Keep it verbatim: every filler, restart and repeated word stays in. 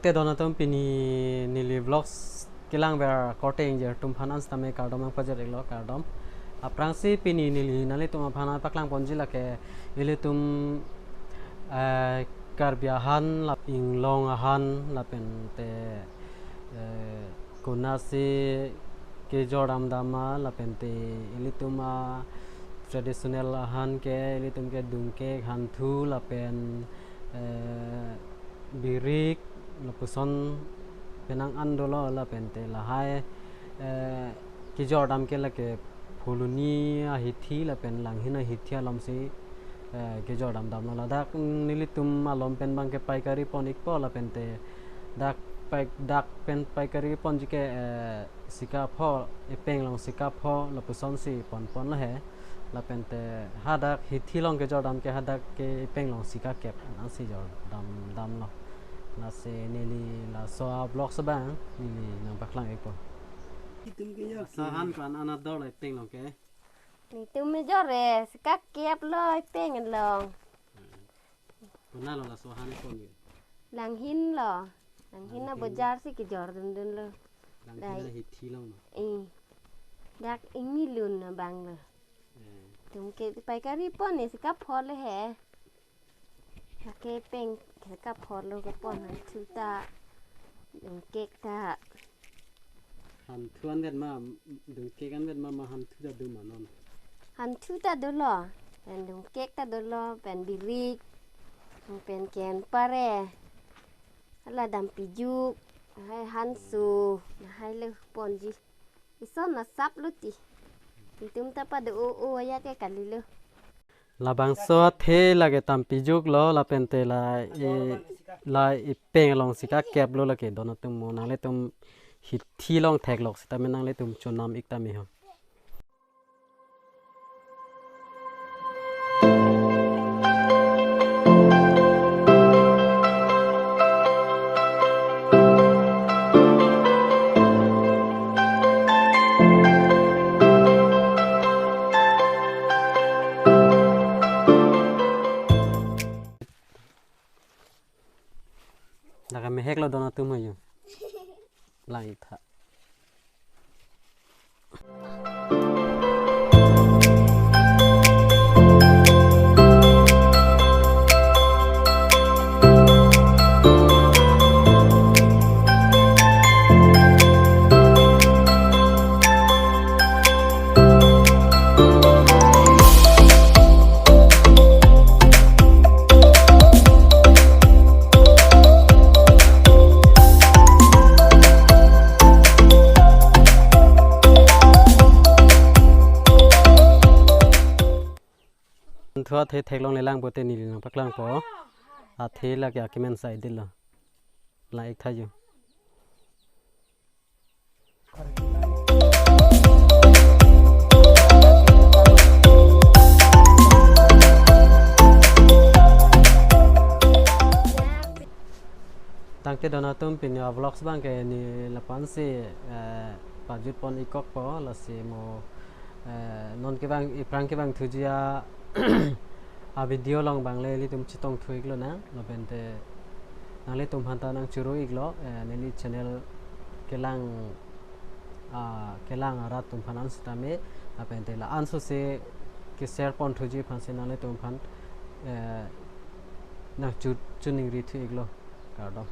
Te don atum, pini neli vlogs kelang ver korte ingjir atum aphan an sitame kardom nangpajir iklo, kardom. Aphrangsi pini neli nanglitum aphan paklang ponji lake ilitum, eh, Karbi ahan lap inglong ahan lapen te, eh, konatsi kejor damdam ma lapen te ilitum a traditional ahan ke ilitum ke dungkek, hanthu lapen, eh, birik lapuson penang an dolo lapen te lahai, eh, kejor dam ke lake Phuloni ahithi lapen Langhin ahithi alomsi, eh, kejor damdamlo. Ladak nelitum alom pen abang ke paikari pon ikpo lapen te dak pai, dak pen paikari ponji ke, eh, sika pho, epeng along sika pho lapusonsi ponponlo he. Lapen te hadak hithi along kejor dam ke hadak ke epeng along sika kep ansi jor damdamlo. Lasi neli laso a vlogs abang neli nangpaklang ikpo. Laso ahan ko-an an ador lo epeng along ke? Nelitum kejor ke sika keplo epeng along. Konatlo laso ahan epon ke? Langhin lo. Langhin Langhin. Abojar si kejor dundunlo. Langhin Dai. Ahithi along lo. Eh. Dak ingni lun abang lo. Eh. Tum ke paikari pon ne sika pho lo he. Lake epeng sika pho lo kepon, hanthu ta, dungkek ta. Hanthu anvet ma, dungkek anvet ma, ma hanthu ta do ma non? Hanthu ta dolo, pen dungkek ta dolo, pen birik, pen ken pare, hala dampijuk, lahai hanso, lahai lo ponji. Ison asap lo ti. Itum ta pado o o aya ke kalilo. Labangso athe lake dampijuk lo lapen te la e, la epeng along sika keplo lake don atum mo, nanglitum hithi along theklok sitame nanglitum chonam ik tame ho. Dak amehek lo don atum ayo. Lang-ik tha. Hanthu athe theklongle lang pote neli nangpaklangpo. Athe lake akemen sai dilo. Lang-ik tha jo. Tangte don atum, pini a vlogs abang ke neli lapu-ansi, eh, pajut pon ik kokpo, lasi mo, eh, non kevang, iphrang kevangthuji a, a video along abang le ilitum chetongthu iklo nang, lapen te nanglitum aphan ta nangchoro iklo, eh, neli channel kelang, ah, kelang arat atum aphan an sitame, lapen te la-an sose ke-share ponthuji aphansi nanglitum aphan, eh, nangchu, choningrithu iklo, kardom.